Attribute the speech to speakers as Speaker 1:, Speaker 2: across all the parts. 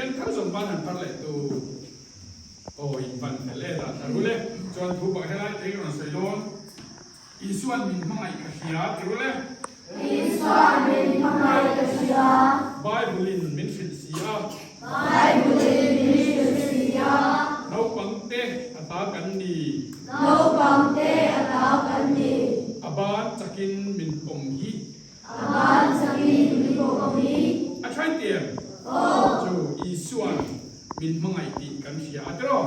Speaker 1: Pian thar zawng ban han phar leh tu. Aw in van fel e dah thla rul e. Chuan thu pakhat helai te hi ka rawn sawi dawn. Isuan min hmangaih ka hria ti rul e.
Speaker 2: Isuan min hmangaih ka hria.
Speaker 1: Bible in min hrilh si a.
Speaker 2: Bible in min hrilh si a.
Speaker 1: Naupang te a ta kan ni.
Speaker 2: Naupang te a ta kan ni.
Speaker 1: A ban chakin min pawm hi.
Speaker 2: A ban chakin min pawm hi.
Speaker 1: A thain tiang.
Speaker 2: Aw.
Speaker 1: Chu Isuan min hmangaih tih kan hria a tiraw?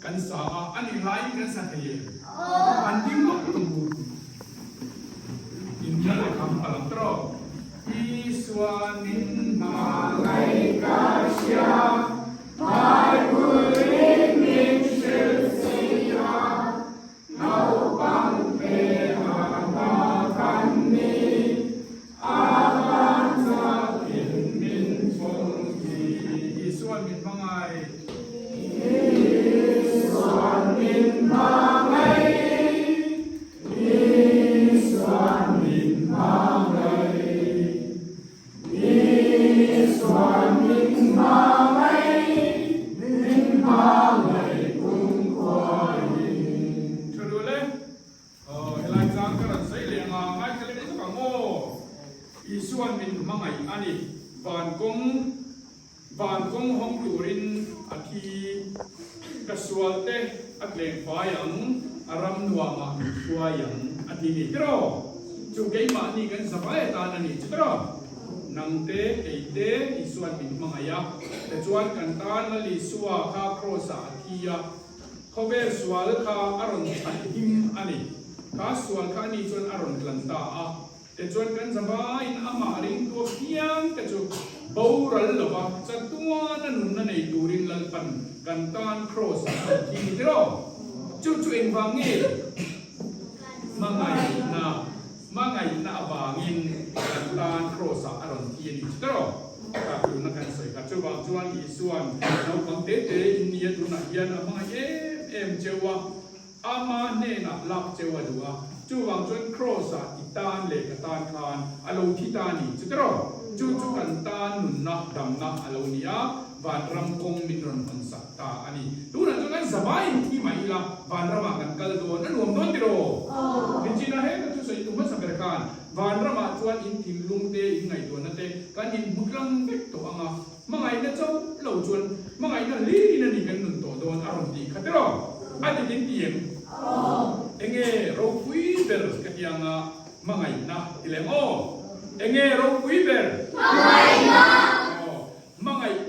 Speaker 1: Kan sa a, a nih laiin kan sa thei em?
Speaker 2: Aw.
Speaker 1: An ding lawk tur in thil leh kham palh ang tiraw? Isuan min hmangaih ka hria, Bible in min hrilh si a, Naupang te a ta kan ni, a tan chakin min chhawng hi. Isuan min hmangaih. Isuan min hmangaih. Isuan min hmangaih. Isuan min hmangaih, min hmangaih kumkhuain. Thu duh le, aw helai chang ka rawn sawi leh anga ngaithla leh zuk ang aw. Isuan min hmangaih a ni, van kawng van kawng hawng turin a thi. Ka sual te a tleng fai ang, a ram nuamah min hruai ang, a ti ni tiraw? Chu keimahni kan zavai atan a ni chu tiraw? Nang te, kei te Isuan min hmangaih a, tichuan kan tan Lal Isua kha Kraws-ah a thi a, khawvel sual kha a rawn chhan him a ni. Kha sual kha ani chuan a rawn tlan ta a. Tichuan kan zavaiin amah ringtu apiang te chu boral lova chatuana nunna nei turin Lalpan kan tan Kraws a rawn thi ni tiraw? Chu chu engvang nge? Hmangaihna, hmangaihna avangin kan tan Kraws ah a rawn thi a ni chu tiraw? Ka tuna kan sawi kha. Chuvang chuan Isuan naupang te te in nia tunah hian a hmangaih em em cheu a. Ama hnenah lak cheu a duh a, chuvang chuan Kraws-ah i tan leh ka tan khan a lo thi ta a ni. Chutiraw? Chu chu kan tan nunna, damna a lo ni a, vanram kawng min rawn hawn sak ta a ni. Tunah chuan kan zavaiin thi mah ila, vanramah kan kal dawn, a nuam dawn tiraw? Nichina heta thusawi tu hmasa ber khan vanramah chuan in thinlung te, in ngaihtuahna te kan inhmu tlang vek tawh ang a, Hmangaihna chauh lo chuan hmangaihna hlirin a ni kan nun tawh dawn a rawn tih kha tiraw? A ti tin ti em? Enge ropui ber ka ti anga hmangaihna ti lem aw? Enge ropui.